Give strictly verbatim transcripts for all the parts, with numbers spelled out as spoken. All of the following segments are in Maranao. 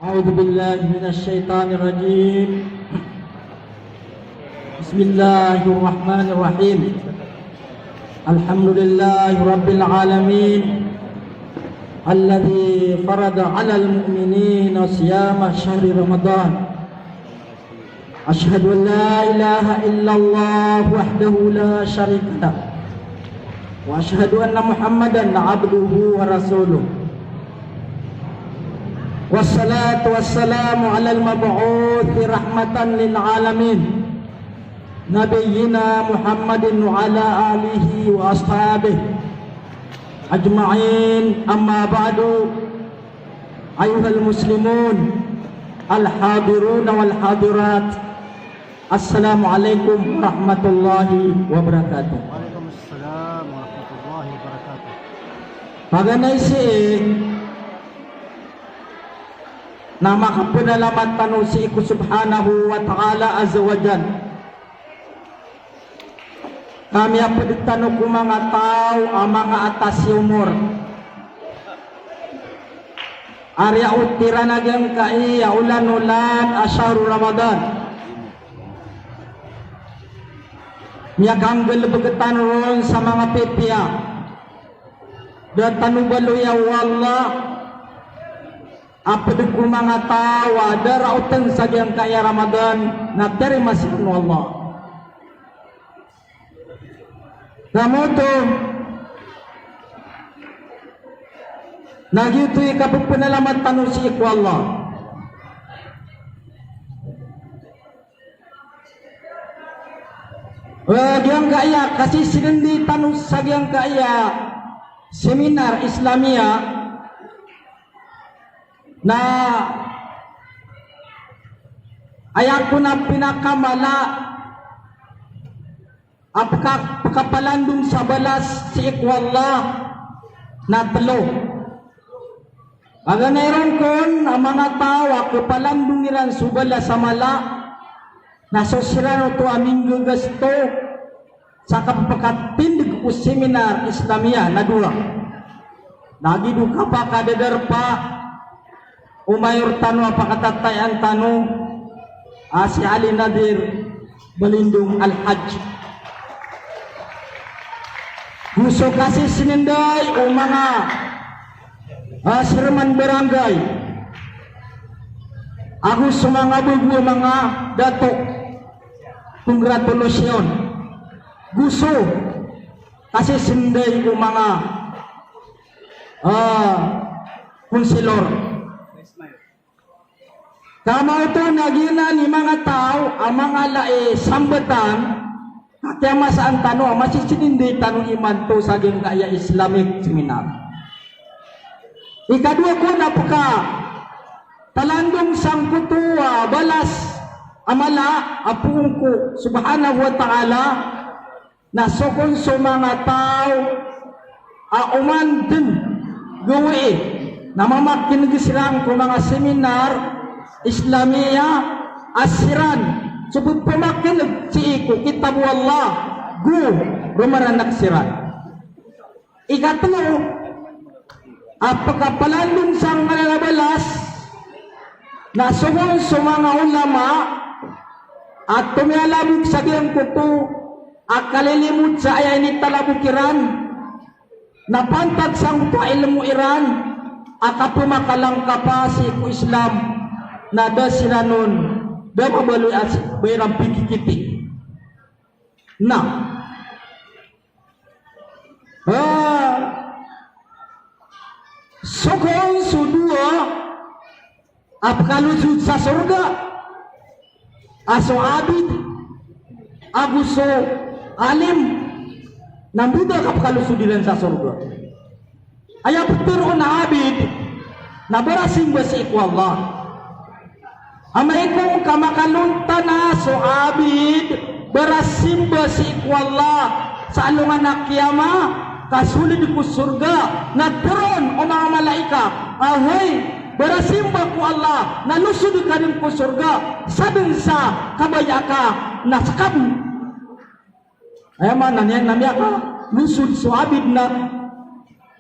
أعوذ بالله من الشيطان الرجيم. بسم الله الرحمن الرحيم. الحمد لله رب العالمين الذي فرض على المؤمنين صيام شهر رمضان. أشهد أن لا إله إلا الله وحده لا شريك له، وأشهد أن محمدا عبده ورسوله. والصلاة والسلام على المبعوث رحمة للعالمين، نبينا محمد وعلى آله وأصحابه أجمعين. أما بعد، أيها المسلمون الحاضرون والحاضرات، السلام عليكم ورحمة الله وبركاته. Waalaikumsalam warahmatullahi wabarakatuh. Paganay sii na makapanalamat tano sii ko Subhanahu wa Ta'ala Azza wa Jal. Ka miyapd tano ko manga taw a manga atas i omor. Ari a otiran a giyangkai a olan-olan a shahru Ramadan. Miyakanggalbk tano ron sa manga pipiya. Da tano baloya o Allah a pd ko manga taw a da raotn sa giyangkai a Ramadan na tiyarima siran o Allah. Ka giyoto na giyoto i kapphanalamat tano sii ko Allah. Eh, giyangkaya, kasi sinindi tano sa giyangkaya seminar Islamia na aya kon a pinakamala a pka-, pkapalandong sa balas sii ko Allah na tlo. Paganay ron kon a manga taw a kapalandong iran so balas a mala, na so siran oto a minggagasto sa kapakatindg ko seminar Islamia na dowa. Lagid o kapakadadarpa o mayor tano a pakatatayaan tano a si Ali Nadir Balindong Al-Hajj. Go so kasisinday o manga, ah, chairman barangay ago so manga bago a manga dato. Congratulations. Go so kasisinday o manga, ah, konsilor. Ka maoto na giyanan i manga taw a manga ala i sambatan, ka kiyamasaan tano a masisinindi tano imanto sa giyangkaya Islamic seminar. Ikadowa ko na pkapalandong sangkoto a balas a mala a poon ko Subhanahu wa Ta'ala, na so kon so manga taw a oman dn gawii na mamakin'g siran ko manga seminar Islamia a siran so pphamakin'g sii ko kitab o Allah go rmaranak siran. Ikatlo a pkapalandong sangkanan a balas na so kon so manga ulama a tomiyalabok sa giyangkoto a kalilimod sa aya initalabok iran, na pantag sangkoto a ilmo iran a kapmakalangkapa sii ko Islam, na da siran on da mabaloy a si-, ba iran pikikiti. Na, ah, so kon so dowa a pkalosod sa sorga a so abid ago so alim, na mboda ka pkalosod iran sa sorga. Aya ptharoon a abid na barasimba sii ko Allah. Amay ko ka makalontan a so abid barasimba sii ko Allah sa alongan a kiyama, ka soled ko sorga, na tharoon o manga malaika a, hay, barasimba ko Allah, na losod ka dn ko sorga, sadn sa kabaya ka na skami. Aya maana niyan na miyakalosod so abid na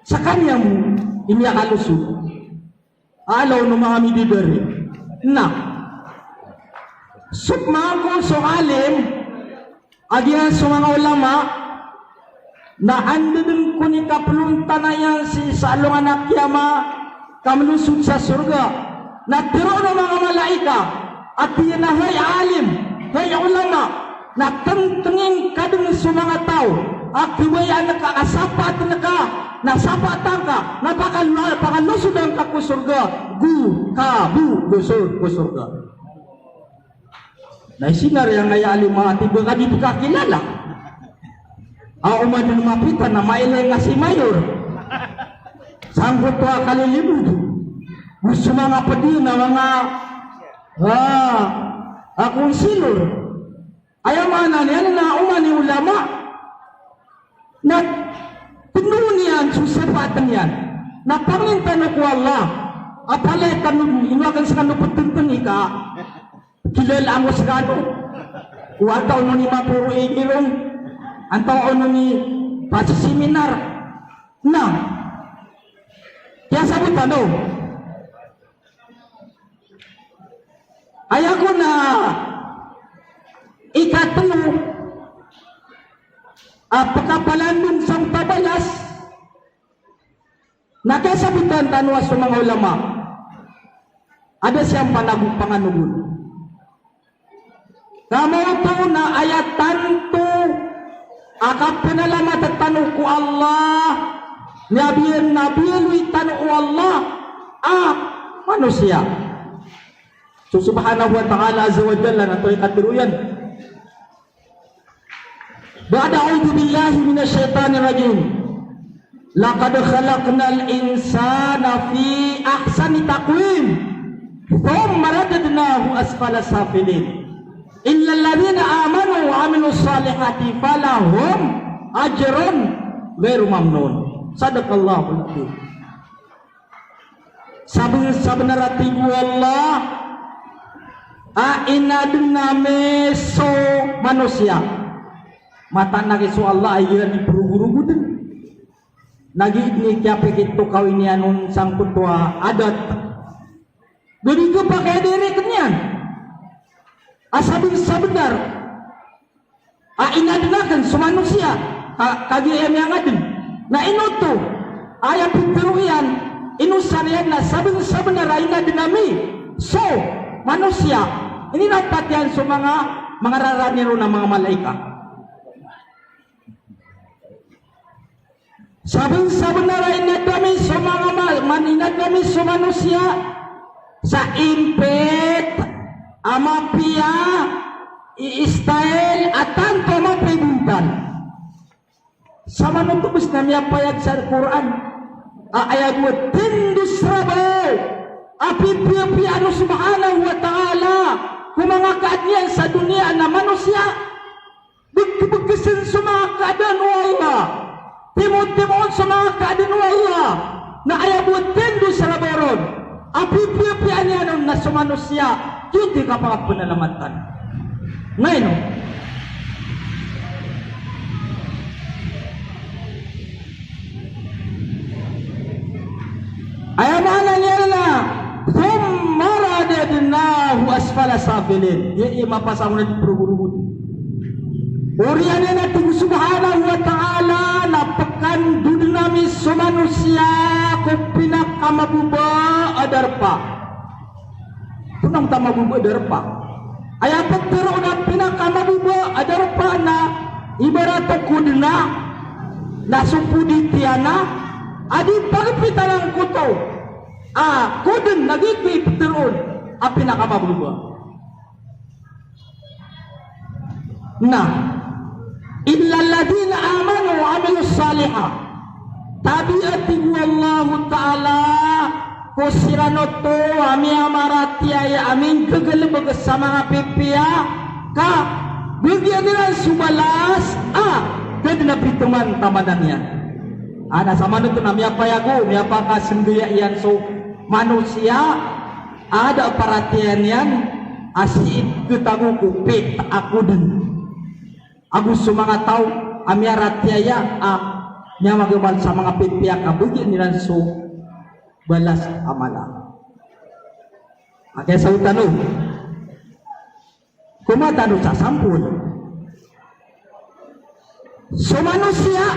skaniyan bo i miyakalosod. Alaw no manga mididari. Na so manga ko so alim, a giya so manga ulama, na anda dn kon i kapelontanan iyan sii sa alongan a kiyama, ka melosod sa sorga. Na tero o manga malaika a tig iyan a hay alim, hay ulama, na tengtengin ka dn so manga taw a kebayaan ka, a sapaten ka, na sapatan ka, na pakalo-, pakalosodn ka ko sorga, go ka bo losod ko sorga. Na isinar iyan a ya alim a tig ka di pekakilala. A oman dn mapita na mailay nga si mayor. Sangkoto a kalilibod. Go so manga ped iyan a manga, ah, a konsilor. Aya maana niyan na oman i ulama na tendon iyan so sapaten iyan. Na pangnin tano ko Allah a palaya tano, ino akn skano petenteng i ka kilala angko skano. Ko antaa on i maporo i girong, antaa on i pasiseminar. Na kiyasabotan o. Aya kon a ikatelo a pekapalandon sangkoto a balas, na kiyasabotan tano a so manga ulama a da siyan panago-, panganogon. Ka maoto na aya tanto a kapenalamat tano ko Allah, na biyan, na biyaloy tano o Allah a manosiya. So Subhanahu wa Ta'ala Azza wa Jalla na oto i katero iyan. Ba'da a'udhu billahi minash shaitanir rajim. Laqad khalaqnal insana fi ahsani taqwim. Thumma radadnahu asfala safilin. Illa alladhina amanu wa amilus salihati falahum ajrun ghairu mamnun. Sadaqallahul azim. Saben-, sabenar a tig o Allah a inadn ami so manosiya. Mataan a ki so Allah a igira di progorogo dn. Na giya dn i kiyapikit o kawini anon sangkoto a adat. Gadi kapakay a diri kn iyan a saben-, sabenar a inadn akn so manosiya, ka-, kagiya aya miyangadn. Na ino oto? Aya pitero iyan, inosar iyan na saben-, sabenar a inadn ami so manosiya. Inirapat iyan so manga, manga rarani ron a manga malaika. Saben-, sabenar a inadn ami so manga ma-, man-, inadn ami so manosiya sa impit a mapiya i style a tanto a mapiya i bontal. Sa manoto bes na miyapayag sa Al-Qur'an a aya bo a tindog sa rabaw a pipiyapiya o Subhanahu wa Ta'ala ko manga kaadn iyan sa doniya na manosiya. Beg-, begesen so manga kaadn o Allah. Timo-timoon so manga kaadn o Allah. Na aya bo a tindog sa rabaw ron a pipiyapiya niyan on na so manosiya, giyoto i kapakapenalamatan. Na ino? Aya maana niyan na, thumma radadnahu asfala safilin. Iya, iya mapasang on a di progorogo. Oriyan iyan a tig o Subhanahu wa Ta'ala na pekandodn ami so manosiya ko pinakamababa a darpa. Tonaa oto a mababa a darpa? Aya petero on a pinakamababa a darpa na ibarat o kodn a, na so podit iyan a, a di pagepitan angkoto a kodn na giyoto i petero on a pinakamababa. Na, illa alladhina amanu wa amilus salihat. Tabiya, tig o Allahu Ta'ala, ko siran oto a miyamaratiyaya a minggegelebeg sa manga pipiya, ka begiyan iran so balas a da den a pitaman-tamanan iyan. Ana sa manoto na miyapayag o, miyapakasendaya iyan so manosiya a da a paratiyaya niyan a sii ketago ko pit a koden. Ago so manga taw a miyaratiyaya a miyamagamal sa manga pipiya ka begiyan iran so balas a mala. Aka saw tano. Koma tano sa sampol. So manosiya,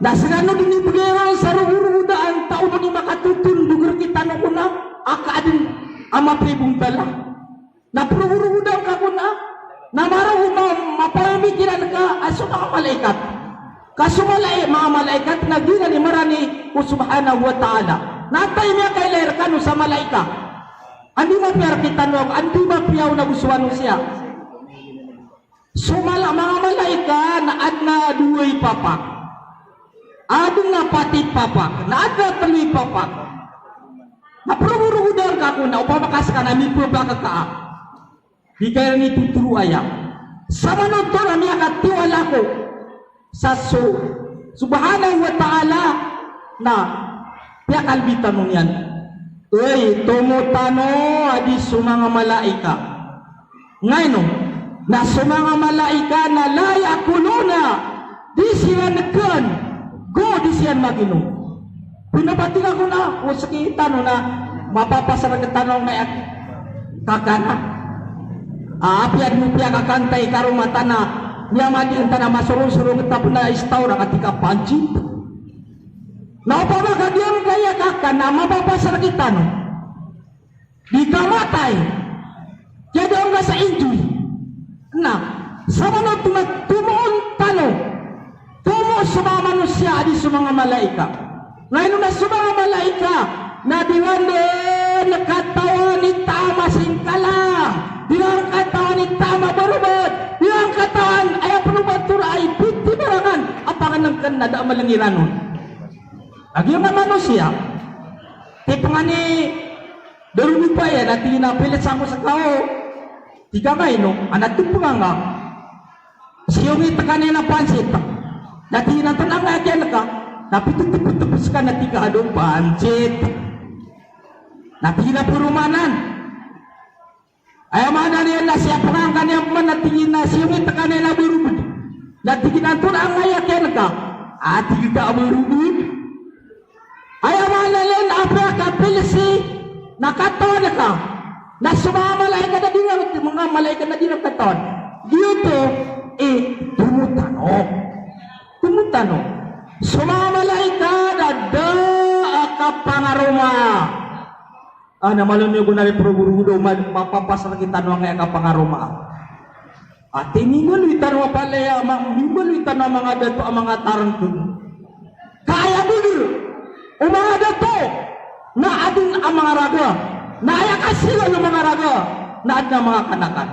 na sii rano dn i bgay ron sa rogorogod a antaa on i makatotondog rktano kona a kaadn a mapiya i bontal a. Na progorogod angka kona, na marog o ma-, mapamikiran ka a so manga malaikat. Ka so malai-, manga malaikat na giyanan i marani o Subhanahu wa Ta'ala. Na antaa i miyakailay rkano sa malaikat? Anda i mapiya rktano, anda i mapiya on ago so manosiya? So mala-, manga malaikat na adn a dowa i papak. Adn a pat i papak. Na adn a tlo i papak. Na progorogod angka kona, opama ka ska na mipabaka ka. Di ka iran itotoro aya. Samanoto na miyakatiwala ko sa so Subhanahu wa Ta'ala na piyakalbi tano niyan. Ey, tomo tano a di so manga malaikat. Ngaino, na so manga malaikat na la ya'kuluna, di siran kn, go di siran maginom. Pinapatinga ko na, o sktano na, mapapasar rktano angkaya kakana. A, apiya dn o piyakakanta i karoma tano, miyamadi tano a masorongsorong ta pn a istaw rang a tig ka pancit. Na opama ka di angkaya kakana, mapapasar rktano. Di ka matay. Kiyadaan ka sa injury. Na, samanoto na tomoon tano. Tomo so manga manosiya a di so manga malaikat. Ngaino na so manga malaikat na di ran dn katawan i taam a singkalang. Di ran katawan i taam a barobad. Di ran katawan aya pn o ba tora a ipitibarangan a pangnngkn na da a malngiran on. Lagid o manga manosiya. Tipngan i Darodopa iyan, na tig iyan a pilit sa ako ska o. Tig ka ngaino, a na topngan ka. Siyongit ka niyan a pansit. Na tig iyan a antonaa angkaya kiyan ka. Na pitotopotop ska na tig ka a da on pansit. Na tig iyan a poro manan. Aya maana niyan na siyapngan ka niyan pman na tig iyan a siyongit ka niyan a barobod. Na tig iyan a antonaa angkaya kiyan ka. A tig ka a barobod. Aya maana niyan na apiya ka pilsi na katawan ka. Na so manga malaikat na di ran, manga malaikat na di ran katawan. Giyoto i tomo tano. Tomo tano. So manga malaikat na da a kapangaroma. A, na malo niyo gon a di progorogod o ma-, mapapasar rktano angkaya kapangaroma. Ati mimbaloy tano a palaya, ma-, mimbaloy tano a manga dato a manga tarngkd. Ka aya bgr o manga dato na adn a manga raga, na aya kasingal o manga raga na adn a manga kanakan.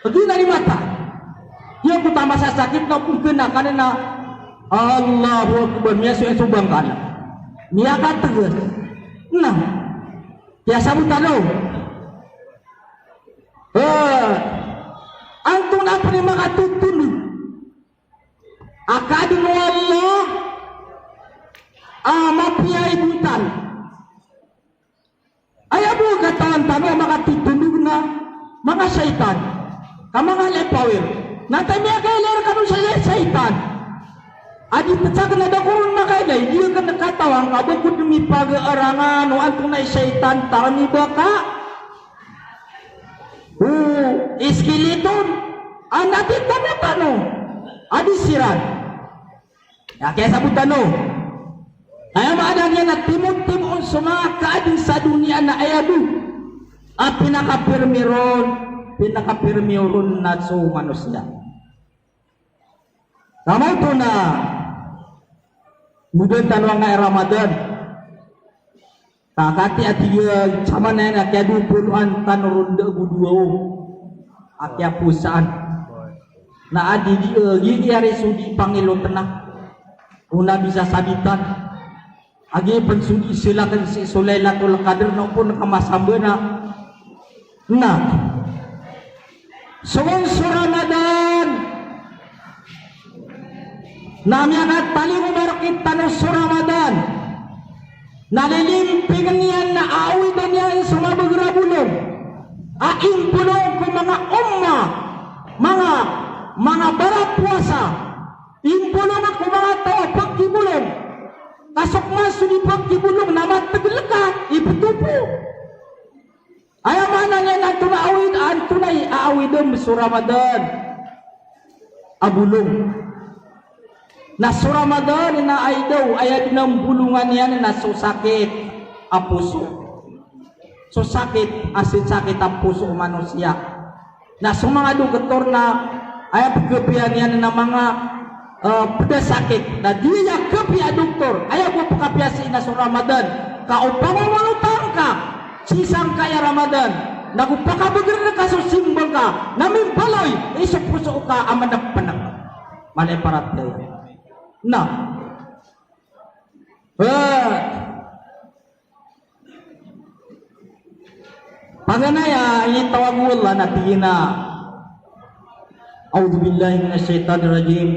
Odi na di mata. Iya ko ta masasakit na pn kna ka na, Allahu Akbar, miyasoyaso bangkala. Miyakatgs. Na. Kiyasabot tano. Eh, antonaa pn i makatotondog a kaadn o Allah a mapiya i bontal. Aya bo a katawan tano a makatotondog na manga shaytan, ka manga lipawir. Na antaa i miyakailay rkano sa shaytan? A di ptsak na da ko ron makailay, di akn katawan ka ba ko dn mipagarangan o antonaa i shaytan, tarmi ba ka o iskeleton, a na di tano tano a di siran. Aya kiyasabot tano. Aya maana niyan na timotimoon so manga kaadn sa doniya na aya bo a pinakapirmi ron, pinakapirmi ron na so manosiya. Ka maoto na modan tano angkaya Ramadan. Ka katii a tig a samanaya na kiyadopoloan tano ron da go dowa o a kiyapowasaan. Na adi di, eh, giyai ari so di pangilotna o na bisa sabitan. A giya pn so di slakn sii so Lailatul Qadr na opama ka masamba na. Na. So, so Ramadan. Na miyakatalingoma rktano so Ramadan. Na lilimpingn iyan na awidan iyan so mabagr a bolong a imbolong ko manga ummah, manga, manga barapowasa. Imbolong ko manga taw a pkibolong. Ka so kman so di pkibolong na matgl ka, iptopo Aya maana niyan na antonaa awid, antonaa i aawidn so Ramadan a bolong. Na so Ramadan na ay daw, aya dn a bolongan iyan na so sakit a poso. So sakit a, si sakit a poso o manosiya. Na so manga doktor na aya pkhapiya niyan na manga, eh, pd a sakit. Na di aya kapiya a doktor, aya bo pkhapiya sii na so Ramadan. Ka o pangolotang ka sii sangkaya Ramadan, na go pakabagr ka so simbang ka, na mimbaloy i so poso ka a manapnap. Mala i paratiyaya. Na, eh, Paganay a initawag o Allah na tig iyan a, A'udhu billahi minash shaitanir rajim.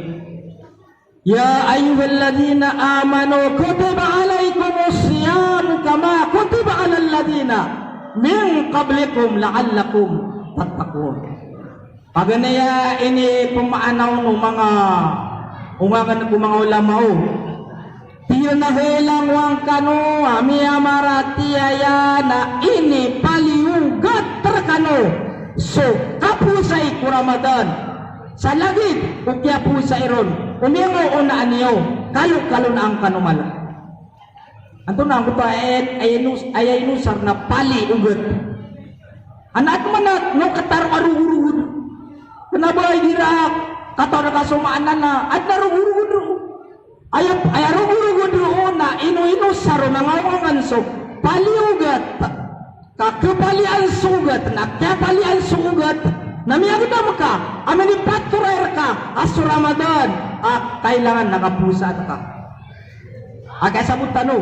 Ya ayyuhalladhina amanu kutiba alaykumus siyam kama kutiba alal ladhina min qablikum la'allakum tattaqun. Paganay a inipmaana on o manga, o manga, o manga ulama o. Tig iran a hay langowan kano a miyamaratiyaya na inipaliyogat rkano so kapowasai ko Ramadan. Sa lagid o kiyapowasai ron o miyangaoona niyo, kalo-kalo na angkano mala. Antonaa angkoto a aya, aya inos-, aya inosar na paliyogat. Antonaa man a no kataro a rogorogod. Kna ba igira katawan ka so maana na adn a rogorogod roo. Aya, aya rogorogod roo na ino-inosar o manga ongangan so paliyogat. Ka khapalian so ogat, na khapalian so ogat, na miyagdam ka a minipatoray rka a so Ramadan a kailangan na kapowasaan ka. A kasabot tano.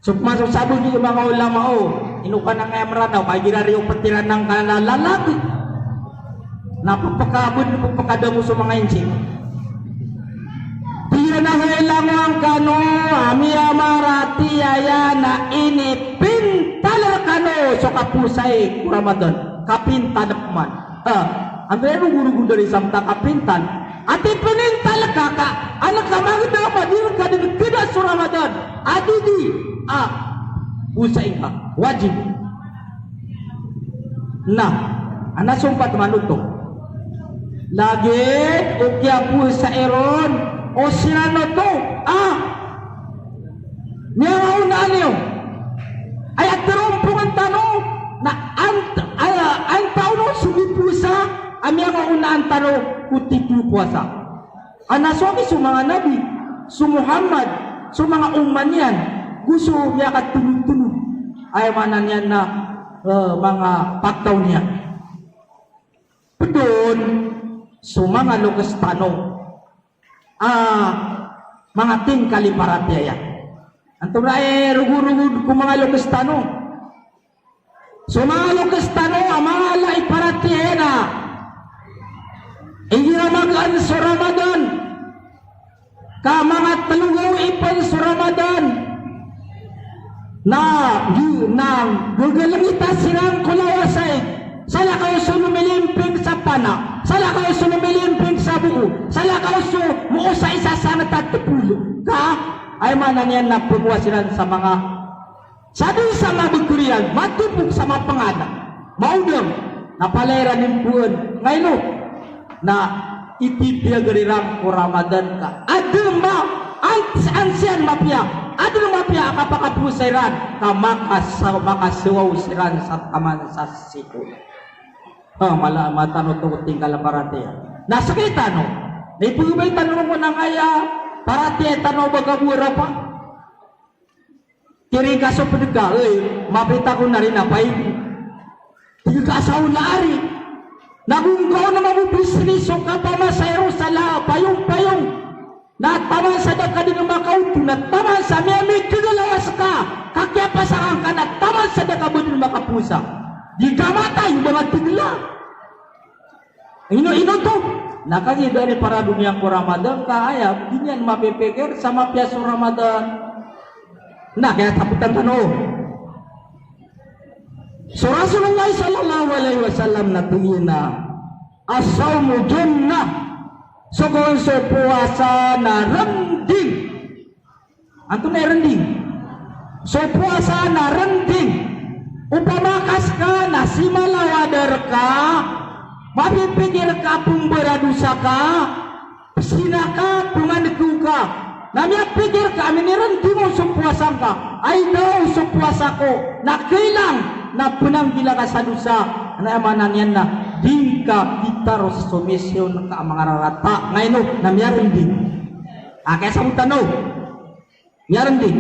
So pman so sabagi o manga ulama o, ino ka na ngaya Mranaw, ka igira riyo ptiran angkanan a lalaki na pphakabd, pphakadamo so manga insik. Tig iran a hay langowan kano a miyamaratiyaya na inipintal rkano so kapowasai ko Ramadan. Kapintal pman. Ha, antonaa i rogorogod dari sa mta kapintal. Ati pinintal ka ka, an ka magdam a di rka dn kda so Ramadan a di di a powasai ka. Wajib. Na, ana sompat man oto. Lagid o kiyapowasai ron o siran oto a miyangaoona niyo. Aya tharompong tano na ant-, aya, antaa on so mipowasa a miyangaoona tano ko tipowasa. Ana so aki so manga nabi, so Muhammad, so manga umma niyan, go so miyakatolotolod. Aya maana niyan na, eh, manga pagtaw niyan. Pd on so manga loks tano a manga tingkal i paratiyaya. Antonaa i rogorogod ko manga loks tano? So manga loks tano a manga ala i paratiyaya na igira magaan so Ramadan, ka manga tlo gawii pn so Ramadan na gi-, na gggalngita siran ko lawasaig. Salakaw so lomilimping sa pana, salakaw so lomilimping sa boo, salakaw so moo sa isa sangat a tpolo. Ka aya maana niyan na pngowa siran sa manga Sa dn sa mabkr iyan, matopok sa mapngan, maodam, na palaya iran impowaan. Ngaino? Na ipipiyagr iran ko Ramadan ka adn a, an-, ansiyan mapiya, adn a mapiya a kapakapowasa iran, ka makasa-, makasawaw siran sa taman sa sii ko. Ah, mala, mala tano oto ko tingkal a paratiyaya. Na skitano, na iphagabay tano ron ko angkaya paratiyaya tano a ba kabowar a pa. Kiri ka so pd ka, ey, mapita ko na rin a paid. Tig ka sa ola ari. Na go ngka on a mabobisnis o kapamasa i Rosal a payong-payong, na taman sa da ka dn makaoto, na taman sa miyamikg a lawas ka, ka kiyapasang ka na taman sa da ka ba dn makapowasa. Di ka matay, ba nga tig la. Ino, ino oto? Na kagiya da ini paradoniya ko Ramadan ka aya, di niyan mapipikir sa mapiya so Ramadan. Na kaya takotan tano. So Rasulullah sallallahu alaihi wasallam na tig iyan a, "As-sawmu junnah." So kon so powasa na rnding. Antonaa i rnding? So powasa na rending. Opama ka ska na simalaw a da rka, mapipikir ka a pmbaradosa ka, pzina ka, pman'gw ka. Na miyapikir ka a minirending on so powasa ngka, ay daw so powasa ko na kailang na pnanggila ka sa dosa. Na aya maana niyan na di ngka kitaros so misiyon ka a mangararata. Ngaino na miyarending? A, kaya sabotan o. Miyarending.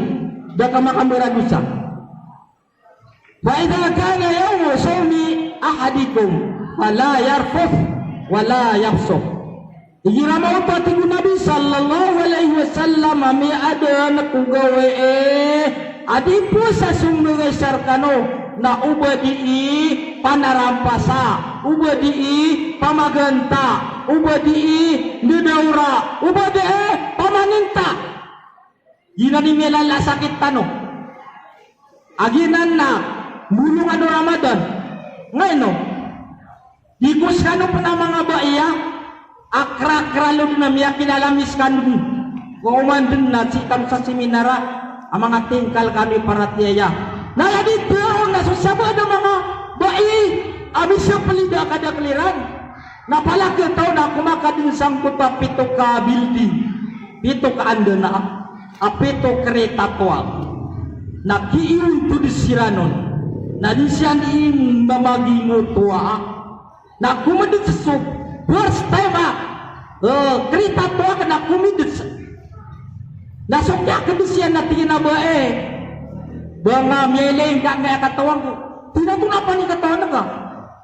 Da ka makambaradosa. Fa idha kana yawmu sawmi ahadikum fala yarfuth wala yafsuq. Igira maoto a tig o Nabi sallallahu alaihi wasallam a miyaadn ko gawii a di powasa so manga isa rkano na oba dii panarampasa, oba dii pamaganta, oba dii ndadaora, oba dii pamaninta. Giyanan i miyalala a sakit tano. A giyanan na mbolong o Ramadan. Ngaino? Di ko skano pn a manga bai a krakra lod na miyakinalami skano dn. Ko oman dn na sii kano sa seminar a manga tingkal kano i paratiyaya. Na lagid dn na so sabaad a manga bai a misaplid a kadakl iran. Na palakaw taw na komakadn sangkoto a pito ka building, pito ka andanaa, a pito karita toak. Na kiiyontod siran on. Na di siran dii mamagingotoa. Na komdds so first time a, eh, karita toak na komdds. Na so kiyakdds iyan na tig iyan a ba, eh, ba nga miyailay ngka angkaya katawan ko. Tig iyan a tonaa pn i katawan ka?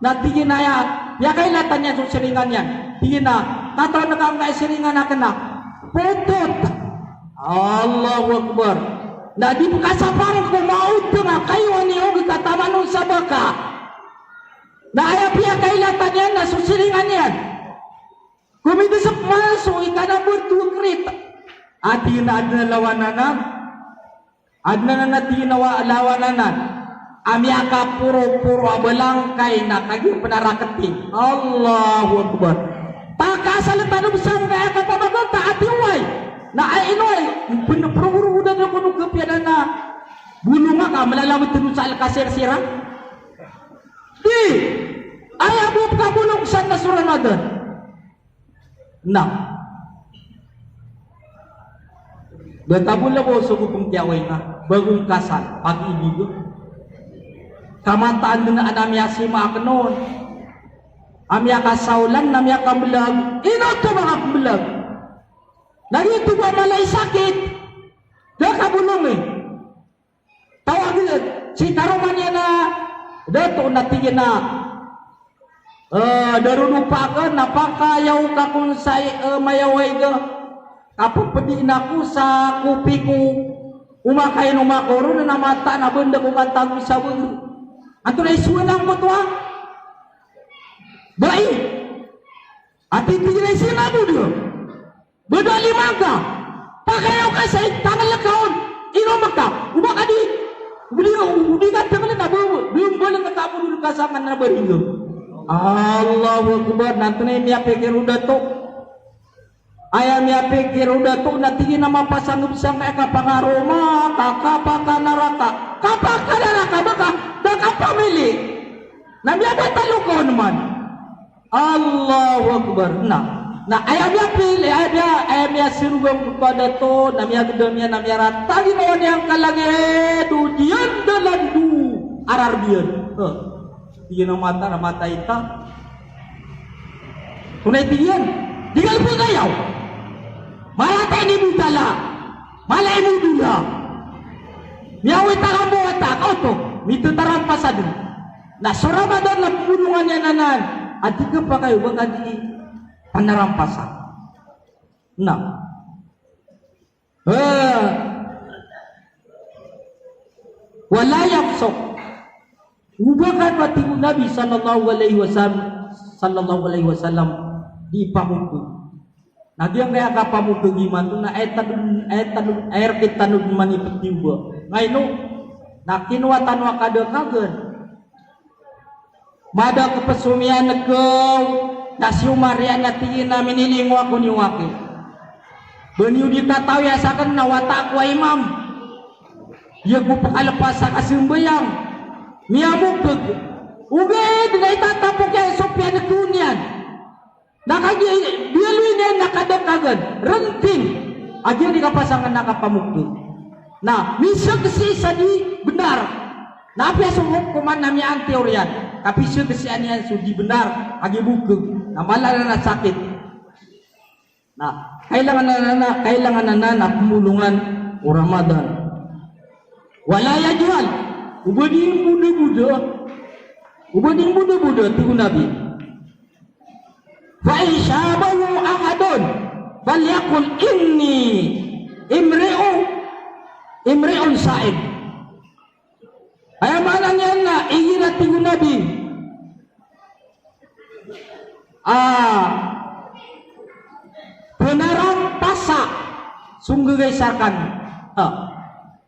Na tig iyan a aya, piyakailatan iyan so siringan iyan. Tig iyan a, katawan ka angkaya siringan akn a potot. Allahu Akbar. Na di pkasapang ko maotng a kayo ani og kataman on sa baka. Na aya piyakailatan iyan na so siringan iyan. Komidesep man so ika number two a karita. A tig iyan a adn a lawan anan. Adn anan a tig iyan a wa-, lawan anan a miyakaporoporo a balangkay na kagiya pn a raketing. Allahu Akbar. Taka sa letad o bsangkaya ka pamaganta a tig iyan a oway. Na ay ino ay, pn-, porogorodaan ko no kapiya anan a bolong aka, malalamet dn sa alkasir siran. Di, aya bo pkabolong san na so Ramadan. Na ba tabola bo so gopeng kiyawai na bagong kasal, pag-ibig. Kamataan dn a na miyasima akn on a miyakasaolan, na miyakamblag. Ino oto makakamblag? Na giyoto ba mala i sakit, da kabolong i. Tawag, si taroma niyan a dato na tig iyan a, eh, darodopa akn na pakayaw ka kon sa, eh, mayaway ka. Kapepediin ako sa kopi ko, omakainom ako ron na mata na benda ko katago sa begi. Antonaa i sowa angkoto a bai? A tig iyan a sii na bo di. Beda lima ka. Pakayaw ka sa tangal ka on. Inom ka. Oba ka di, o di, o di ka tangal na bo, bo, bo, bo, ka bo, bo, ka sa man na beriga. Allahu Akbar. Na antonaa i miyapikir o dato? Aya miyapikir o dato na tig iyan a mapasang o bsangkaya ka pangaroma, ka, ka pakanaraka. Ka pakanaraka, ba ka, ba ka pamili. Na miyabatalo ka on man. Allahu Akbar. Na, na aya miyapili, aya miya, aya miyaserog angkoto a dato, na miyagedam iyan, na miyaratag iyan a oway niyan kalagid o diyan dalan do arar diyan. Eh, tig iyan a mata, na mata ita. Antonaa i tig iyan? Di ka lbi kayaw. Mala ta ini butala. Mala i modula. Miyawit a kambo wata, ka oto, mitatarampas a dn. Na so Ramadan na pbolongan iyan anan a di kapakay o ba ka di panarampasa. Na. Eh. Wala yafsuq. O ba ka, a tig o Nabi sallallahu alaihi wasallam, sallallahu alaihi wasallam, di pamokeg. Na giyangkaya kapamokeg imanto na aya tano, aya tano, aya rk tano dn manipetiyoba. Ngaino? Na kinowa tano a kadakl agan. Mada ko pesomiyan ko, na si Umar iyan a tig iyan a minilingo ako niyo aki. Ba niyo di katawi a sakn na wata ako a imam. Di ago pkalepas sa kasambayang. Miyamoktod. Ogaid na itatapok iyan so piyanekon iyan. Na kagiya biyaloy niyan na kadakdagan, renting a giya di kapasangan na kapamoktod. Na misaksi sa di bnar. Na apiya so hokoman na miyaantiyor iyan, kapisaksian iyan so di bnar a giya bokeg, na mala anan a sakit. Na kailangan anan, na kailangan anan a pembolongan o Ramadan. Wala yajhal. Oba di mbodaboda. Oba di mbodaboda, tig o Nabi. Fa in shabahu ahadun falyaqul inni imri'u, imri'un sa'im. Aya maana niyan na igira, tig o Nabi, ah, penarampasa so nggagaysar kano. Ah.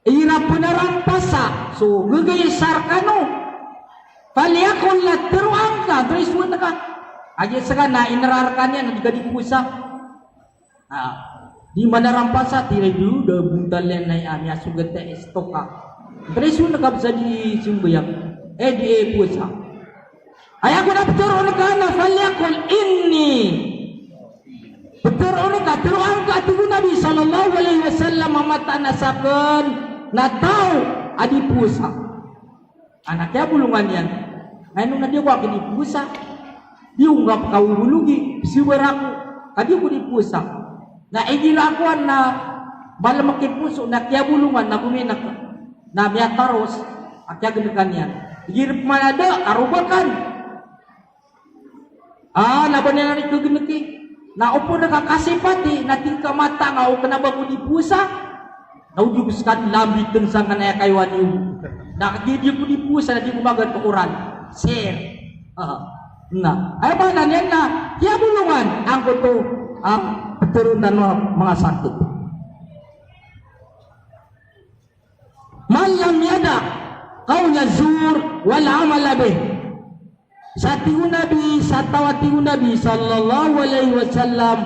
Igira penarampasa so nggagaysar kano. Falyaqul, na tero angka, tero isoen ka. Agiya seka na inera reka niyan na di ka di powasa. Ah, di manarampasa, tira i dolo da bontal iyan na aya miyasogat a istoka. Tero isoen ka bes a di sambayang, eh, di, eh, powasa. Aya ko na petero angka na falyaqul inni. Petero angka, tero angka, tig o Nabi sallallahu alaihi wasallam, a mataan a saken na taw a di powasa. Ana kiyabolongan iyan. Na ino na di ako aki di powasa. Di ako ngka pekawogologi, pesiwar ako. Ka di ako di powasa. Na igira ako na malemek i poso, na kiyabolongan, na gominek, na miyataros a kiyagenekan iyan. Igira pman a da, karobakan. Ah, na ba niyan ari kegeneki. Na opama ka kasipati, na tig ka mataan a o kena ba ko di powasa. Na o di ko seka di lambiten sangkanan a aya kayowan iyo. Na di, di ko di powasa, na di ko magato koran. Sir. Ah. Na aya maana niyan na kiyabolongan angkoto a petero tano a manga sakit. Man lam yada' qawla zur wal amala bih. Sa tig o Nabi, sa taw a tig o Nabi sallallahu alaihi wasallam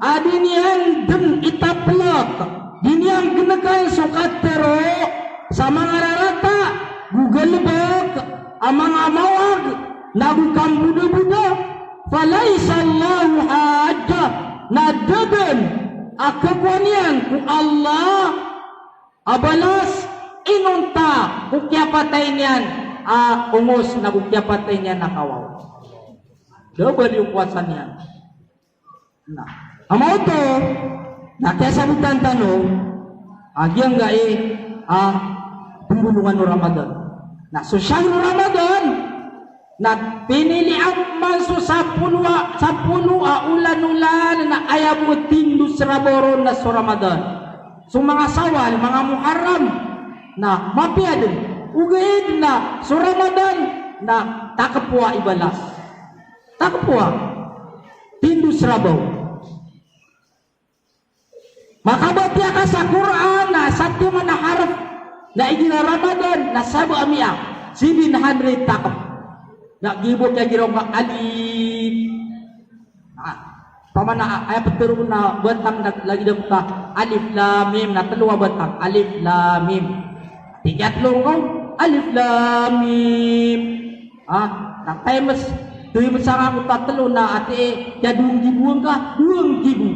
a di niyan den itaplek, di niyan genekan so katero sa manga rarata, go galebek a manga mawag, na go kambodaboda, falaysa lahu hajjah, na da den a kekowa niyan ko Allah a balas inonta ko kiyapatay niyan a ongos na ko kiyapatay niyan a kawaw. Da a bali o kowasa niyan. Na amay oto na kiyasabotan tano a giyangkai a pembolongan o Ramadan. Na so shahru Ramadan, na pinilian man so sapolo a, sapolo a olan-olan na aya bo a tindos rabaw ron na so Ramadan. So manga Shawwal, manga Muharram, na mapiya den. Ogaid na so Ramadan na takepowa i balas. Takepowa. Tindos rabaw. Makabatiya ka sa Qur'an na satiman a harf na igira Ramadan na sab'miya, seven hundred takep. Na giya bo kiyagira on ka alif. Na opama na aya petero na batang na lagid angkoto a alif lam mim, na telo a batang, alif lam mim. Tig iyan telo ngka on, alif lam mim. Ah, na times, times angkoto a telo na ati, kiya dowa nggibo ngka, dowa nggibo.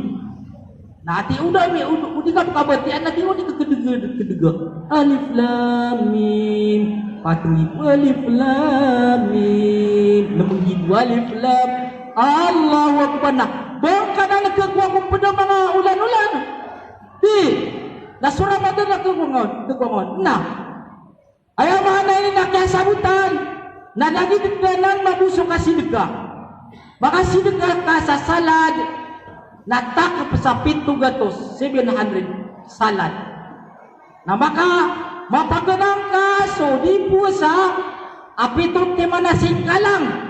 Na ati o da mi, o, o di ka pekabatiya na di, o di ka kedega, kedega. Alif lam mim. Pat nggibo, alif lam mim. Nem nggibo, alif lam. Allahu Akbar. Na ba ngka na kekowa ko ped a manga olan-olan? Di. Na so Ramadan na kekowa ngka on, kekowa ngka on. Na aya maana ini na kiyasabotan, na lagid anan mambo so kasidka. Makasidka ka sa salad, na takep sa pito gatos, seven hundred salad. Na maka, mapaganang ka so di powasa a pito timan a singkalang.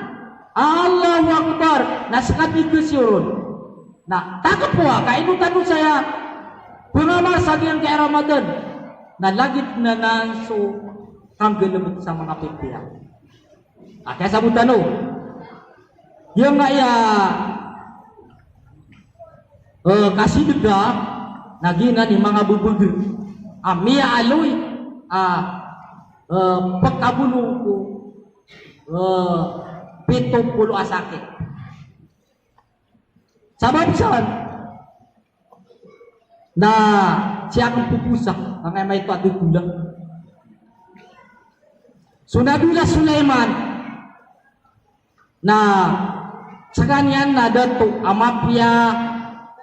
Allahu Akbar, na seka di kesiyoron. Na takepowa ka ino tano saya pengamal sa giyangkai a Ramadan. Na lagid anan so kanggalebek sa manga pipiya. A kiyasabotan o giyangkai a, eh, kasidka, na giyanan i manga bebeger a miyaaloy a, eh, pekabolong ko, eh, pito polo a sakit. Sabap san na sii aken poposa, angkaya maito a dodola. So Nabiyullah Sulaiman, na sekaniyan na dato a mapiya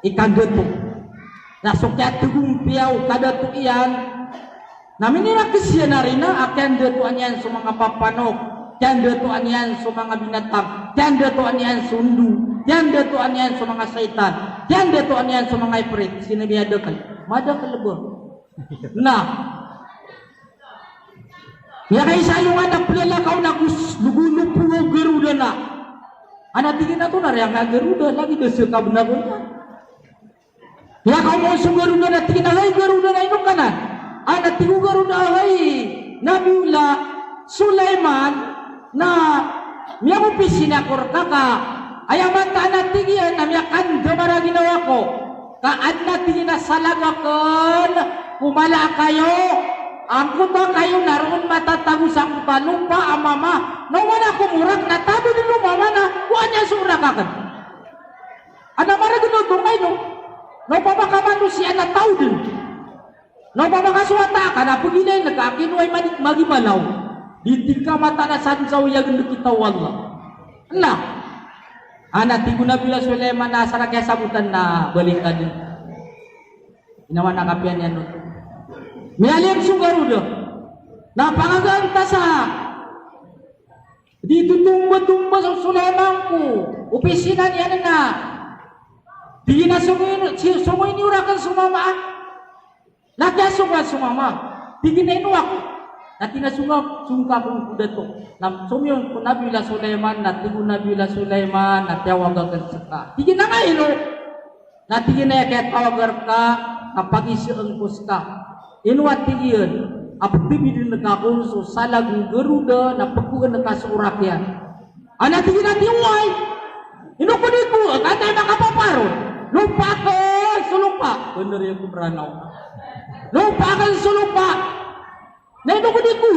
i kandato. Na so kiyatgompiya o kadato iyan, na minirakes iyan a rina a kiyandatoan iyan so manga papanok, kiyandatoan iyan so manga binatang, kiyandatoan iyan so ndo, kiyandatoan iyan so manga shaytan, kiyandatoan iyan so manga ifrit. Sii na miyadakel, madakel ba. Na miyakaisa iyo nga na pelalakaw na gus-, logolopo o garoda na. Ana tig iyan a tonaa riyan ka garoda, lagid a seka benar-benar. Miyakaoma on so garoda na tig iyan a, "Hay garoda, na ino ka nan?" Ana tig o garoda a, "Hay Nabiyullah Sulaiman, na miyaopisina ako reka ka aya mataan a tig iyan na miyakandamar a ginawa ko. Ka aden a tig iyan a salag aken ko mala a kayo, angkoto a kayo na roo matatago sangkoto a lopa a mama, na oman ako morak na taboden o mama na kowaan iyan so orak aken." Ana maregen oto, ngaino? Na opama ka manosiya na taw den. Na opama ka so wata ka na pegilain ka a kinowa i madi-, magimalaw. Di tig ka mataan a saden sa oyagen rekita o Allah. Na, ana tig o Nabiyullah Sulaiman na asar a kiyasabotan na balik ka den. Inawan a kapiya niyan oto. Miyaliyang so garoda. Na pangagaan ta sa di totombatomba so Sulaiman ko opisina niyan na tig iyan a songoy, si-, songoy niyo raken so mama, a? Na kiyasongowan so mama. Tig iyan a ino ako. Na tig iyan a songowan, songowan ka ko dato. Na somiyon ko Nabiyullah Sulaiman, na tig o Nabiyullah Sulaiman, na tiyawag aken seka. Tig iyan a ngaino. Na tig iyan a aya kiyatawag reka, na pagisaen ko seka. Ino a tig iyan a petebiden ka kon so salag o garoda na pekoen ka so orak iyan. Ana tig iyan a di oway. Ino ko di ko, ka antaa i makapaparo. Lopa aken so lopa. Benar iyan ko Meranaw. Lopa aken so lopa. Na ino ko di ko,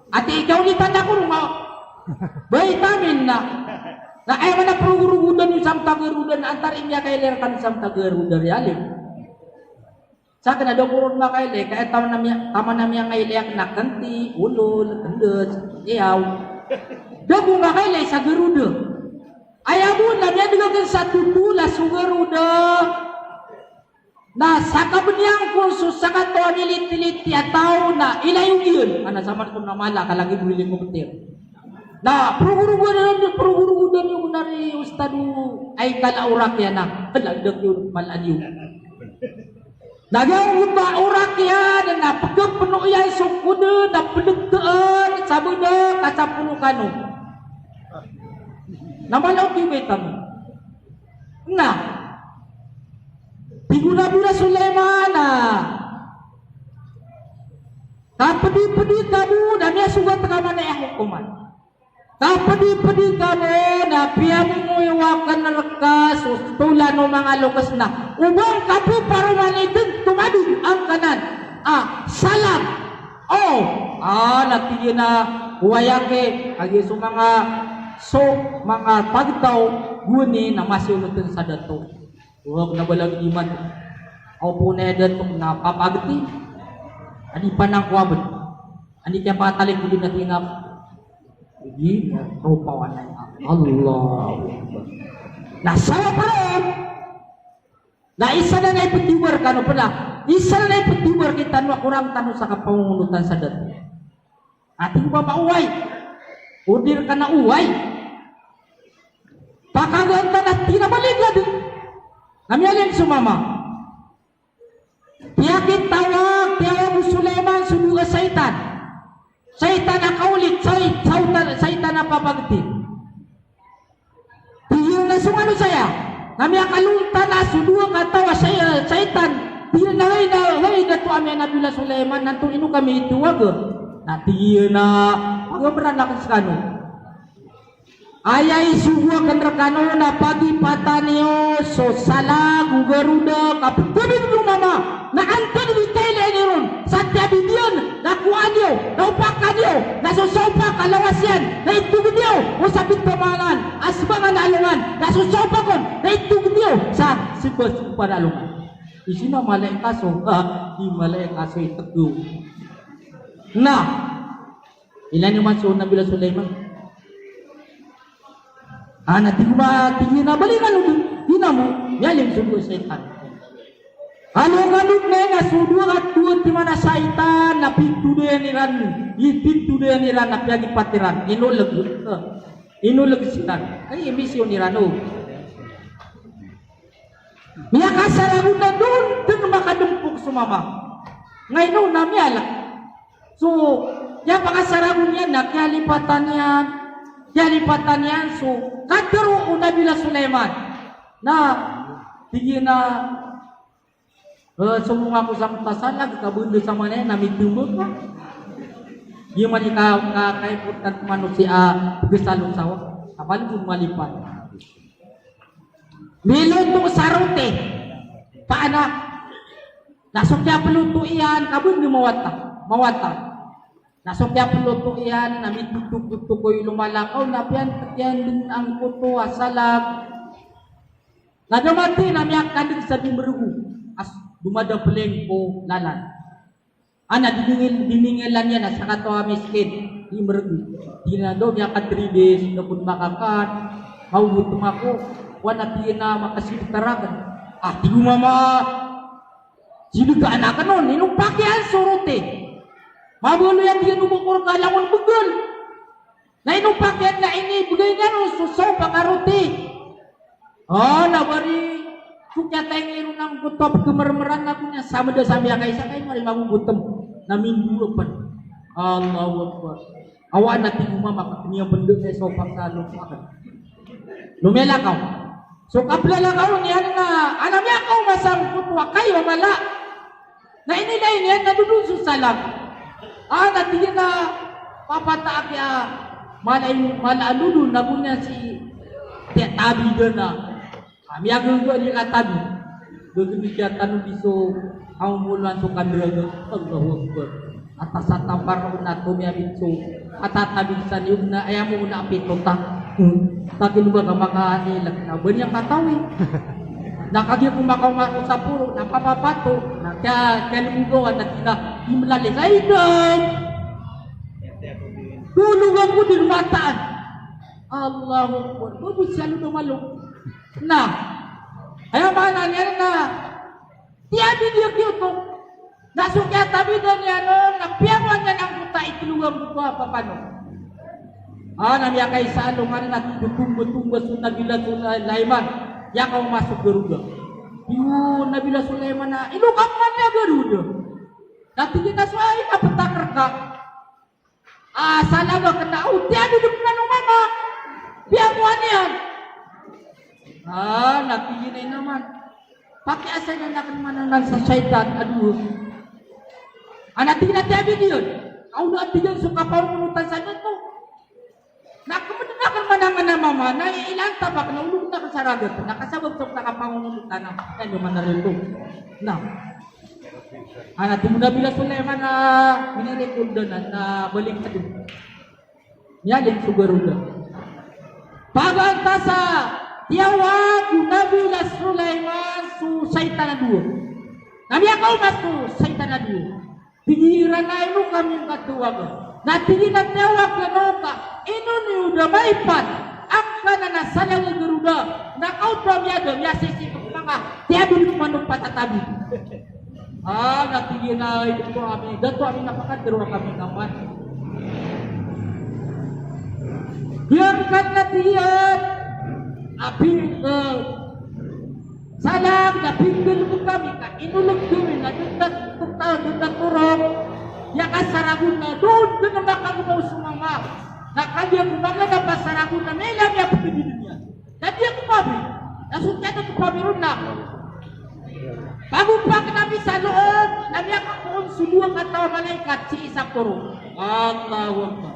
ati ikaw di tanda ko roma. Bay tamin na. Na aya mana perogorogodan iyo sa manga garoda na antaa i miyakailay reka sa manga garoda, riyalim. Sa aken na da ko ron makailay, ka aya taman a miya-, taman a miyangailay aken na kenti, olol, kendet, iyaw. Da ko makailay sa garoda. Aya bo na miyadeg aken sa totol a so garoda. Na sakabeniyan kon so sakataw a militiliti a taw na ilayo iyan. Ana saman kon na mala ka lagid o helicopter. Na perogorogodan, perogorogodan iyo na ri ustad o ay kala o rakiya na. Lagid iyo mala iyo. Na giyangkoto a orak iyan na pekepeno iyan so kode na pedegteen sa bedak a sapolo kano. Na mala o kiyoba i taman. Na tig o Nabiyullah Sulaiman a kapedipedi kamo na miyasogat ka man aya hokoman. Kapedipedi kamo na piyamomoyowa aken reka so tolan o manga lokes na o ba ngka peparoman i den tomadod angkanan a salam. O, a, na tig iyan a oway aki, kagiya so manga, so manga pagtaw goni na masiyonoten sa dato. Oway, na ba lagid iman. Aw po na aya dato na papageti. Adi panangko aben. Adi kiyapatalik ko di na tingap. Di na ropawan na. Allahu Akbar. Na sabap roo na isa na ipetiyoba rekano pena. Isa na ipetiyoba rekitano a korang tano sa kapangongonotan sa dato. Ati ko ba oway. Order ka na oway. Pakagaan ka na tinabalig lagi. Na miyalin so mama. Tiyakitawag, tiyawag o Sulaiman so dowa a shaytan. Shaytan a kaolit, shay-, shaytan, shaytan a papageti. Tig iyan a so ngano saya na miyakalontan a so dowa kataw a shay-, shaytan. Tig iyan a hay na, hay dato ami a Nabiyullah Sulaiman, antonaa ino kami itiwag? Na tig iyan a pagamran aken sekano. Aya isogo aken rekano na pagipatan iyo so salag o garoda ka pekebibi o mama na antonaa i kailay niyo ron sa tiyabibiyan Na kowaan iyo, na opakan iyo, na so saopak a lawas iyan, na itoged iyo o sa pinto a mangan a sebangan a alongan, na so saopak on, na itoged iyo sa seba, seban a alongan. Izi na malaikat so, ha, di malaikat so itegew. Na, ilay niyo man so Nabi Sulaiman. Ana, tig o ma, tig iyan a bali kano dn, di na mo, miyaling so dowa a shaytan. Kano kano dn na so dowa ka, dowa timan a shaytan na pintodayan iran, i pintodayan iran na piyalipat iran, inoleg, eh, inoleg siran. Ay, imisyon iran, o. Miyakasaragon na doon, dn makadmpog so mama. Ngayon na miyala. So, kiyapakasaragon iyan na kiyalipatan iyan, kiyalipatan iyan, so, katharo o Nabi Sulaiman. Na, tig iyan a, eh, somong ako sangkoto a salag, ka benda sa manaya na mitmbak ka. Di man ika, ka, kaipot ka manosiya, pegesa o sawa. Apal ko malipat. Miloto sa roti. Paana? Na so kiyaploto iyan, ka bo niyo mawata, mawata. Na so kiyaploto iyan, na mitotokotoko i lomalakaw, na piyantek iyan dn angkoto a salag. Na da mati, na miyakandeg sa di merego. As, domadapeleng ko lalan. Ana, dininingil, diningilan iyan a sakataw a miskin, di merego. Tig iyan a, "Daw, miyakadridis, da kon makakan, maogotom ako." Wana, tig iyan a, "Makasibet ka raken." Ah, tig o mama, sidegaan aken on, inompak iyan so roti. Mabaloy a tig iyan o bokor ka langon begal. Na inopak iyan na inibegay niyan on so saopak a roti. Ah, na bari, so kiyatay ngiro nangkoto a pekemermeran na ko niyan sa meda sa miyakaisa ka i mari magogotem. Na mindowa pen. Allahu Akbar. Awa na tig o mama ka, keniyan pen dn sa saopak sa lopak aken. Lomiyalakaw. So kaplalakaw niyan na, ana miyakaoma sangkoto a kayo a mala. Na inilay niyan na dodon so salag. Ah, na tig iyan a, "Papata aki a, mala i, mala a dodon na bo niyan si, tiya tabi dn a." Ah, miyagaga di ka tabi. Gagami kiya tano di so, kaomoloan so kandraga. Allahu Akbar. Atas a tampar na tomiyabit so, a tatabi sa niyo na aya mo na pito ta. Hmm. Takino ba ka makailek na ba niyan katawi. Na kagiya ko makaoma ko sa poro, na papapato, na kiya, kiyalimugawan na tig iyan a, "Imlali sa idam. Tulungan ko din mataan." Allahu Akbar. Bago siya lumalong. Na, aya maana niyan na, tiyabi diyo kiyoto. Na so kiyatabidan iyan on, na piyangowan iyan angkoto a itlogan ko a papa niyo. Ah, na miyakaisa a alongan na totonggatongga so Nabi Sulaiman. Iyakaoma so garoda. Iyo, Nabi Sulaiman a, ino ka man iya garoda? Na tig iyan a so aya i kapetakar ka. Ah, salag aken na, o, tiyabi den man o mama. Piyangowan iyan. Ah, na tig iyan a ino man. Pakiasay den aken man anan sa shaytan, aduh. Ana tig iyan a tiyabi den iyan. Aw, na tig iyan so kapangonotan sa dato. Na kemeden aken man anan a mama, na ilan tabak na olog aken sa ragat, na kasabap so kapangonotan na, na ino man a rito. Na. Ana tig o Nabi Sulaiman a minirikol den na, na balik ka den. Miyalin so garoda. Pagantas a tiyawag o Nabi Sulaiman so shaytan a dowa. Na miyakaoma so shaytan a dowa. Tig iran a ino kami ngka tawaga. Na tig iyan a tiyawag kano ka, ino niyo da maipat angkanan a salag a garoda, na kaoto a miyada, miyasisipek manga, tiyabi den man o patatabi. Ah, na tig iyan a, ino ko ami, dato ami na pakadero kami naman. Iyan kan na tig iyan a, pi-, eh, salag na pinggalebek ami ka inoleg kami na den a, den a torok. Aya kasaragon na doon den a makagemaw so mama. Na kagiya ko mama na pasaragon na miyala miyapetegeden iyan. Na di ako pabi. Na so kiyada ko pabi ron na. Pagopak na mi sa loob, na miyakapoon so dowa kataw a malaikat sii sa poro. Allahu Akbar.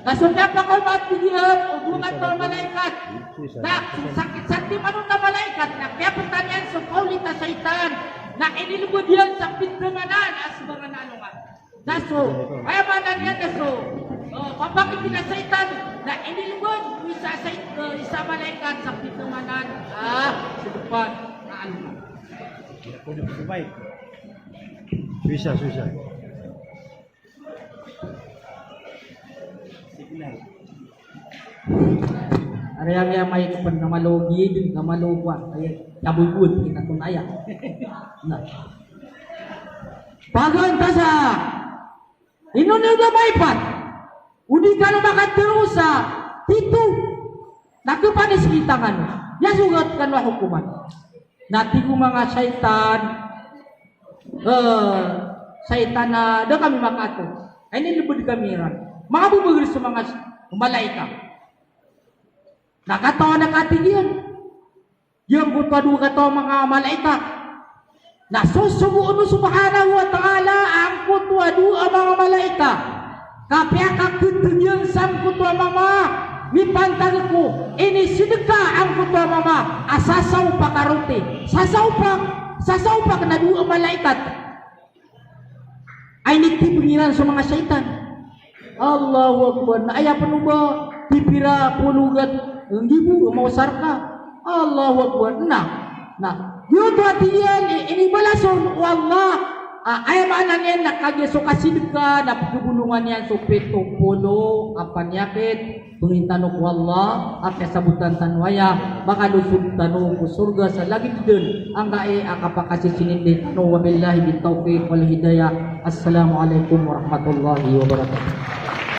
Na so miyapakaoma, tig iyan, o dowa kataw a malaikat. Na so sakit sa timan on a malaikat, na kiyapetan iyan so kaolit a shaytan. Na inilebod iyan sa pinto a manan a sebangan a alongan. Na so, aya maana niyan na so, o, papakipila saitan, na inilbod o isa a sai-, o, isa a malaikat sa pito manan a, sa depan na ano. Suisa, suisa. Ari, ari, amay ko pn na malogi, na malogi, ay, taboy buwat kita ko na aya. Na. Pagantasan. Ino niyo da maipat? O di kano makatharo sa pito. Na khapanis kita kano. Aya so gat kano a hokoman. Na tig o manga saitan, eh, saitan a da kami makatharo. Ay, inilbod kami iran. Manga babagr so manga s-, malaikat. Na katawan a katig iyan. Giyangkoto a dowa kataw a manga malaikat na sosogoon o Subhanahu wa Ta'ala angkoto a dowa a manga malaikat. Ka piyakaketeg iyan sangkoto a mama mipantag ko inisedka angkoto a mama a sasaopak a roti, sasaopak, sasaopak na dowa a malaikat. Ay, initibeng iran so manga saitan. Allahu Akbar. Na aya pn o ba pipira polo gat nggibo a maosar ka. Allahu Akbar. Na, na giyoto a tig iyan i, inibalason o Allah. A, aya maana niyan na kagiya so kasedka na pkhabolongan iyan so pito polo a paniyakit. Pangnin tano ko Allah a kiyasabotan tano aya, makalosod tano ko sorga sa lagid dn angkai a kapakasisinindi tano. Wabillahi bit tawfiq wal hidayah. Assalamu alaikum warahmatullahi wabarakatuh.